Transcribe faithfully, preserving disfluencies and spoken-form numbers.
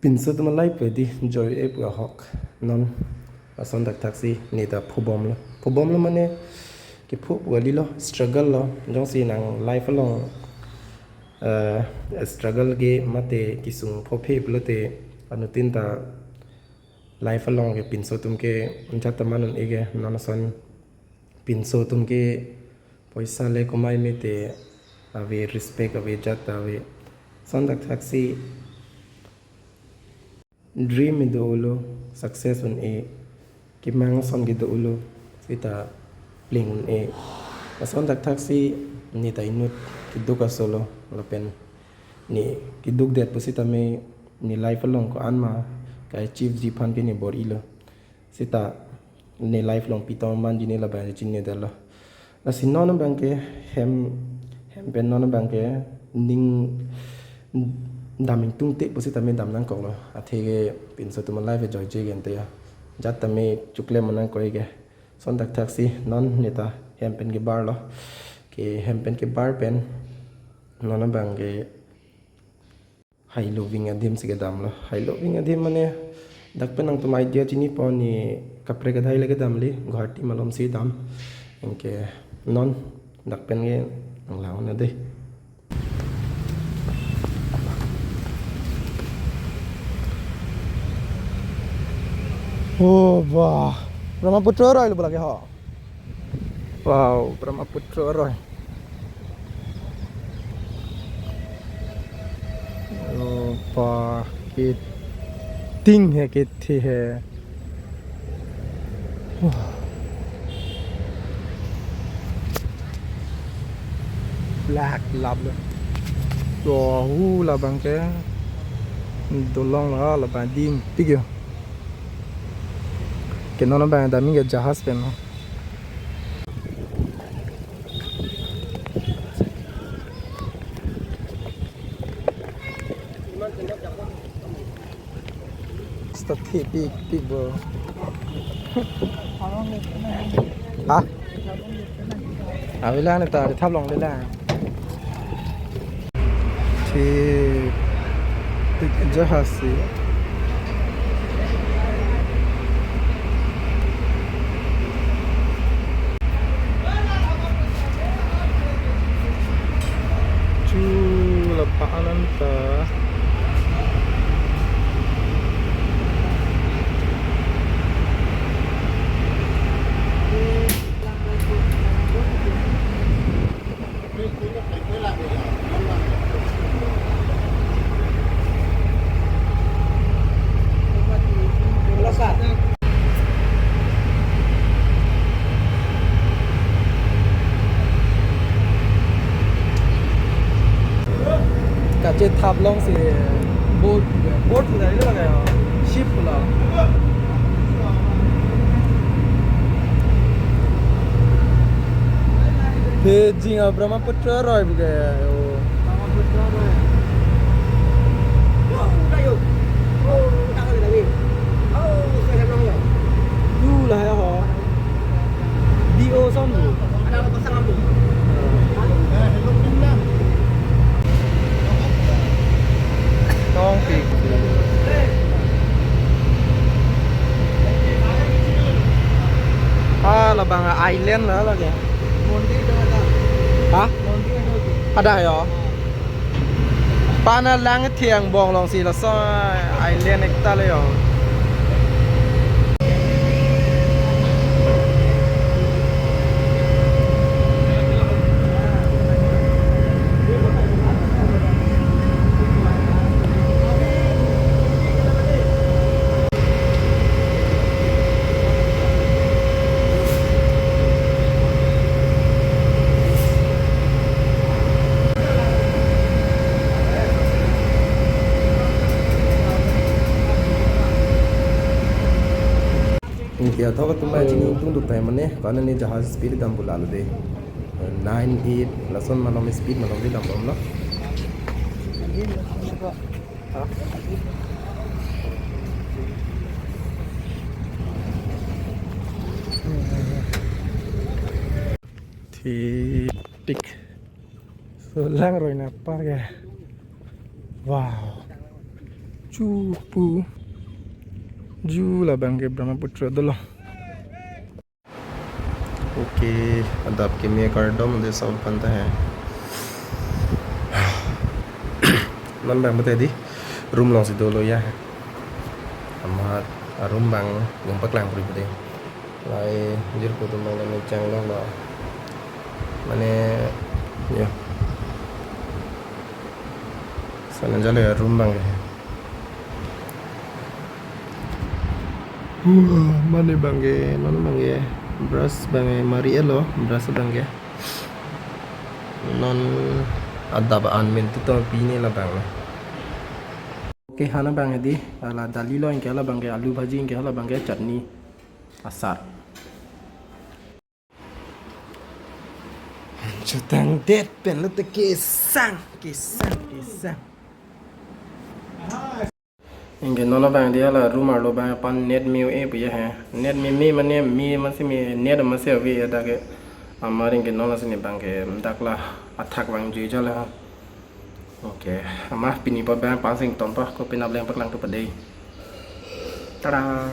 Pinso atum alai pe di joy-e pu ahok. Non lason thakthaksi neta phubomlo. Phubomlo mane kephu pu kalilo, struggle lo. Jongsi nang life along, eh, struggle ke mate kesung phophe pulote anuttin ta life along ke pinso atum ke jat ta man un-e ke, non lason pinso atum ke poisa le komai mete ave, respect ave, jat ave. Lason thakthaksi dream me dolo, success un-e, kemang ason ke dolo, seta pling un-e. Lason thakthaksi neta inut keduk asolo, lapen ne keduk det pusitame ne life along ko-an ma ka-achieve ji aphan ke ne bor-ilo. Seta ne life along pi tong manji ne labang chinine detlo. Lasi non abang ke hem, hem pen non abang ke ning dam ingtungte pusitame dam nangkoklo. Athe ke pinso atum life joy je gente ya. Jat tame chuklem nangkok ke. Lason thakthaksi non neta hem pen kebarlo. Ke hem pen kebar pen non abang ke Hailobing adim si kedamlo. Hailobing adim mane dak pen nangtum idea chinipo, ne kaprek adai le kedamle, Guwahati malom si dam. Anke non dak pen ke nanglang un-e dei. Oh, bah. Brahmaputra aroi lo lake ho. Wow, Brahmaputra aroi. Oh, bah, ke ting he, ke thi he. Wah. Black, lovely. Dohu labang ke dolong la, labang dingpik yo. Ke non abang damji ke jahaz pen lo. Stop thipikpik bo. Ha? Avelang ne ta, thap longle lang. Thipik jahaz si. Chu la pa ananta. Kachethap long si boat, boat pu dai lo kaya, ship pu la. Beijing a Brahmaputra aroi bu kaya, oh. Du la hai ho. D O son bu. Tong pik. Ah, labang island la lake. Ha? Ada yo. Pana lang thiang bong long si laso island ekta le yo. Anke athok atum ma chini ingtung duk time mane, ko-an ne jahaz speed dam pu lalo dei. Nine, eight, lason malom speed malom dei dambomlo. Thipik. So lang roi na par ke. Wow. Chupu. Ju labang ke Brahmaputra dolo. Okay, adap keme kardom de saum panta hai. Non bang bete di room along si dolo ya. Amat room bang lung paklang puri puri. Lai jirpo atum bang le chang lo lo. Mane, ya. Sana jalo ya room bang ke. Wah, mane bang ke, non bang ke. Brush bang ke, mari elo, brush bang ke. Non adap an min tutong pini labang. Okay, hana bang ke di, hala dali lo anke, hala bang ke alu bhaji anke, hala bang ke chutney, asar. Chutang det pen lote kesang, kesang, kesang. Anke non bang di hala room arlo bang pan net me-o-e pu ya he. Net me me mane me masi me net masi ave ya dak ke. Amat anke non si ne bang ke dak la athak bang jui jala. Okay, amat pini pa bang pansing tompa ko penap leng paklang tu padei. Tada.